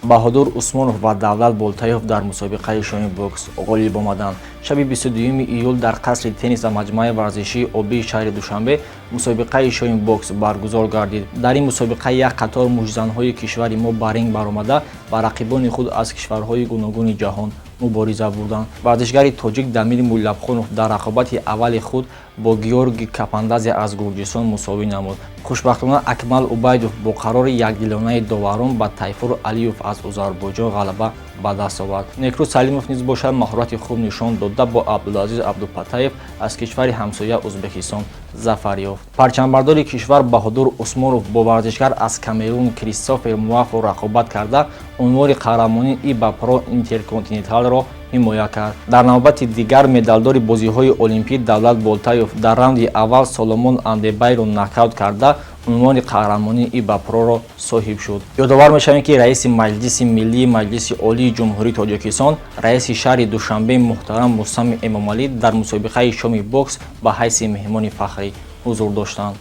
Баҳодур Усмонов ва Давлат Болтаёв дар мусобиқаи шоми бокс ғолиб омаданд. Шаби 22 июл дар қасри теннис ва маҷмӯаи варзишии обии шаҳри Душанбе мусобиқаи шоми бокс баргузор гардид. Дар ин мусобиқа як қатор муштзанҳои кишвари мо ба ринг баромада, ба рақибони худ аз кишварҳои гуногуни ҷаҳон мубориза бурданд. Варзишгари тоҷик Дамир Муллабхонов дар рақобати аввали худ бо Георгий Капандазе аз Гурҷистон мусовӣ намуд. Хушбахтона, Акмал Убайдов бо қарори якдилонаи доварон ба Тайфур Алиев аз Озарбойҷон ғалаба ба даст овард. Некрӯз Салимов низ бошад, маҳорати хуб нишон дода, бо Абдулазиз Абдупатаев аз кишвари ҳамсоя Ӯзбекистон зафар ёфт. Парчамбардори кишвар Баҳодур Усмонов бо варзишгар аз Камерун Кристофер Муафо рақобат карда, унвони қаҳрамонии ИБА Про Интерконтиненталро ҳимоя кард. Дар навбати дигар медалдори бозиҳои олимпӣ Давлат Болтаёв дар раунди аввал Соломон Андебайро нокаут карда, унвони қаҳрамонии ИБА Проро соҳиб шуд. Ёдовар мешавем, ки раиси Маҷлиси миллии Маҷлиси Олии Ҷумҳурии Тоҷикистон, раиси шаҳри Душанбе муҳтарам Рустами Эмомалӣ дар мусобиқаи шоми бокс ба ҳайси меҳмони фахрӣ ҳузур доштанд.